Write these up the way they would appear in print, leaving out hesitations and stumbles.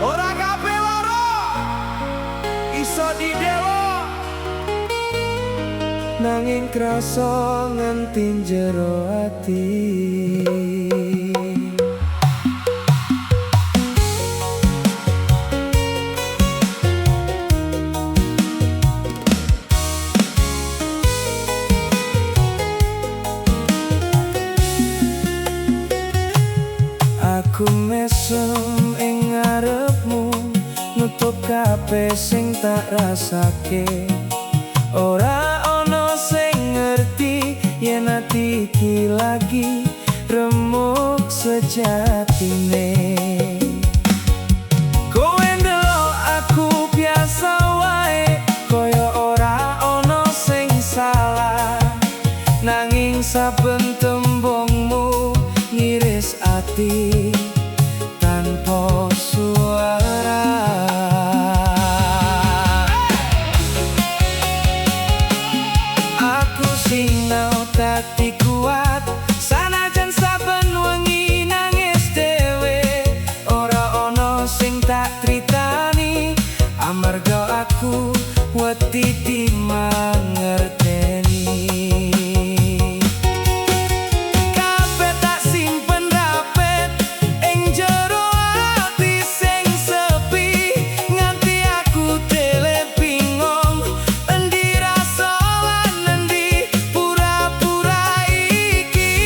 Ora kabeh lara iso didelok, nanging krasa nganti jero ati. Aku mesem ing ngarepmu, nutup kabeh sing tak rasake. Ora ana sing ngerti yen ati iki lagi remuk sejatine. Kowe ndelok aku biasa wae, kaya ora ana sing salah. Nanging saben tembungmu ngiris ati tanpa suara. Aku sinau dadi kuat, sanajan saben wengi nangis dhewe. Ora ana sing tak critani, amarga aku wedi dimangerteni. Kabeh tak simpen rapet ing jero ati sing sepi, nganti aku dhewe bingung endi rasa lan endi pura-pura iki.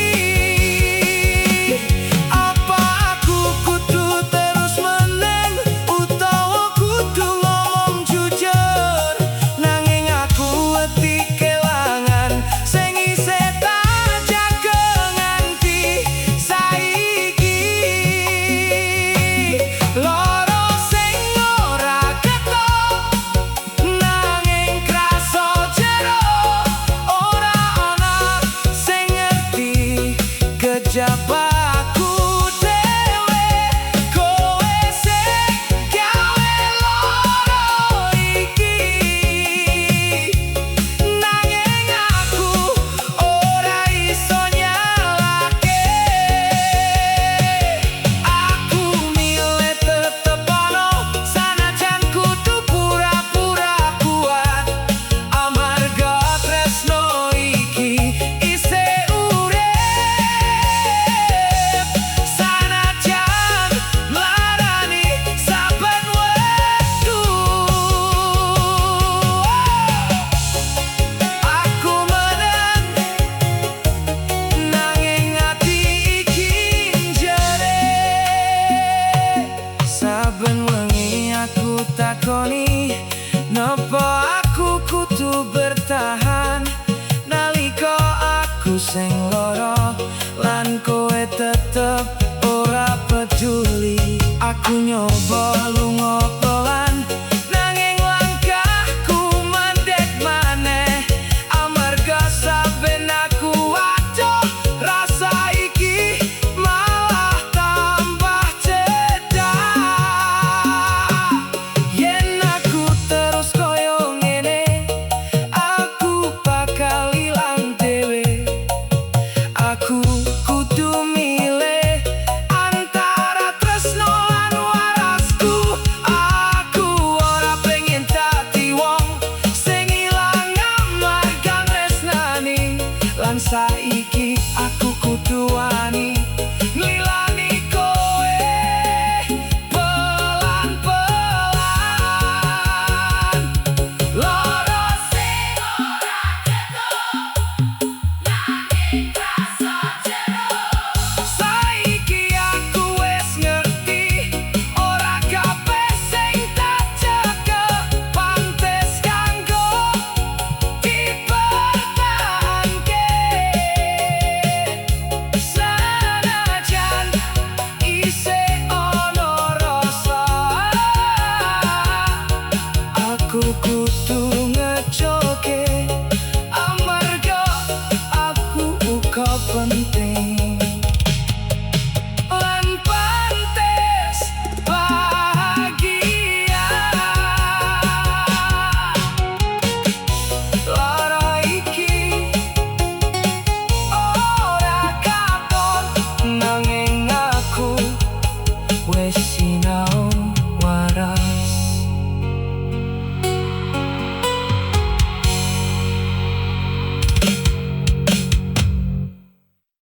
Apa aku kudu terus meneng utawa kudu ngomong jujur? Nanging aku wedi kelangan sing isih tak jaga nganti saiki. Loro sing ora ketok nanging krasa jero, ora ana sing ngerti kejaba aku dhewe. Kowe sing gawe loro iki, nanging aku ora iso nyalahke. Aku milih tetep ana sanajan kudu pura-pura kuat, amarga tresno iki isih urip sanajan nglarani saben wektu. Aku meneng nanging ati iki njerit. Saben wengi aku takoni, nopo aku kudu bertahan nalika aku sing lara lan kowe tetep ora peduli. Aku nyoba lunga pelan nanging langkahku mandek maneh, amarga saben aku adoh rasa iki malah tambah cedhak. Yen aku terus koyo ngene, aku bakal ilang dhewe. Aku kudu